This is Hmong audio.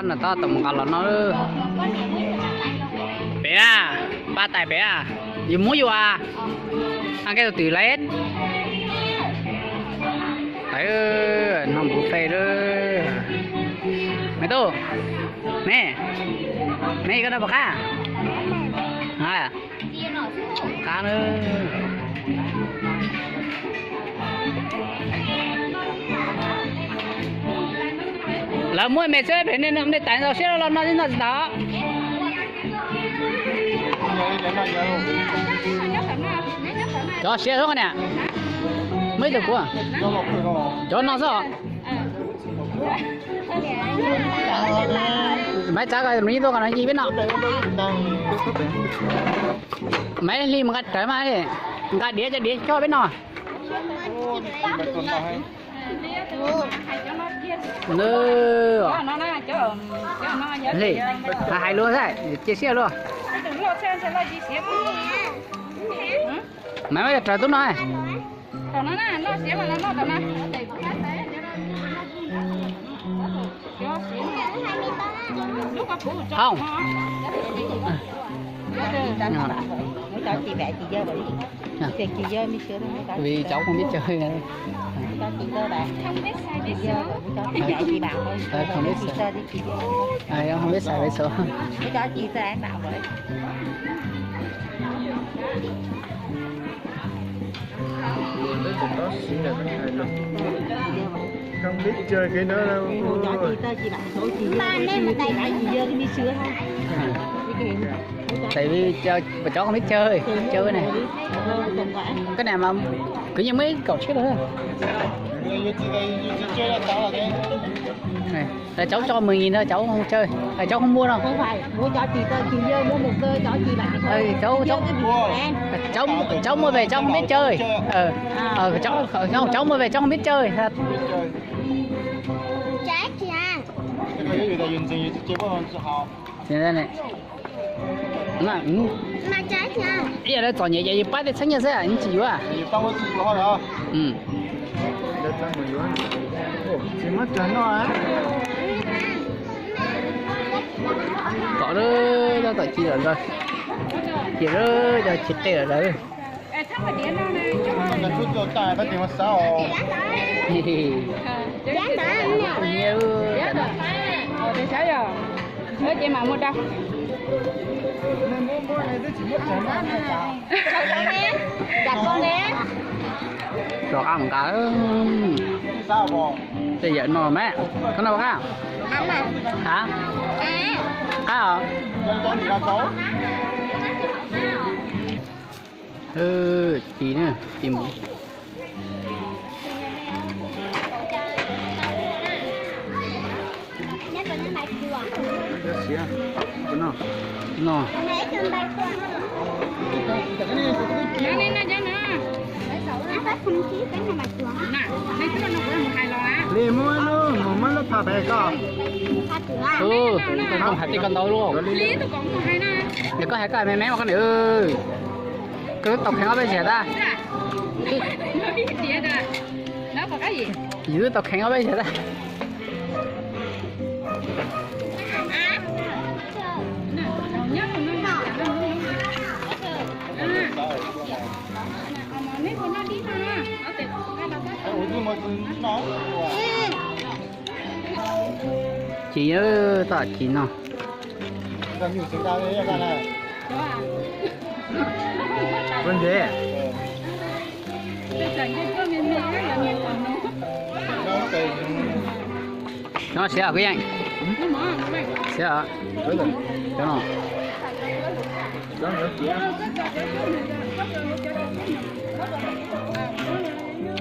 No tab tom mus nqa los no. Pem na, pab tais pem na, yus muab yus as, a nqe tus twm lawm. No buffet lawm. Me tub, me, me koj noj puas qab? Qab na. Lawv muab me xwb pem nej, nej tais tau siab los no tsis tau. Cov siab xwb niam. Muaj ib tug kuv. Cov no xwb. Maiv txav ko mus ib tug ko no ci peb no. Maiv Hli mus nqa rawv mas, nqa diav cov diav coj peb no. Hais lus xwb, cia siab luaj. Maiv muab cov rawv tub no. Hoob. Vim cov không biết chơi. Không biết xài vé số. Không biết chơi cái đó đâu. Tại vì cho, cháu không biết chơi, chơi này. Cái này mà cứ như mấy cậu trước đó. Này, là cháu cho mười nghìn thôi, cháu không chơi. Là cháu không mua đâu. Không phải, mua cho chị tơ, chị Dơ mua một đôi cho chị bạn thôi. Ừ, cháu, cháu, cháu, cháu mua về cháu không biết chơi. Ờ, ờ, cháu, cháu, cháu mua về cháu không biết chơi thật. Thì đây này. Ib yam li txom nyem ces yus pab tej txheeb nyaj xwb, yeej tsis yuav. Tom lawm, tom ci lawm ntag. Ces lawm, cov ci qe lawm ntag. Ces mam mus da. Rov qab mus nqa. Tej yawm no mas, koj noj qab? Qab os. Ci na, ci mus. No. Li muab lub, muab lub pham pem ko. Hais tej ko ntau luaj. Yog koj hais koj me me mas koj niam. Koj twb tau kheev ob peb xyoo tag. Yus twb tau kheev ob peb xyoo tag. Ci, tau ci no. No siav kuv yeej siav. Cov no.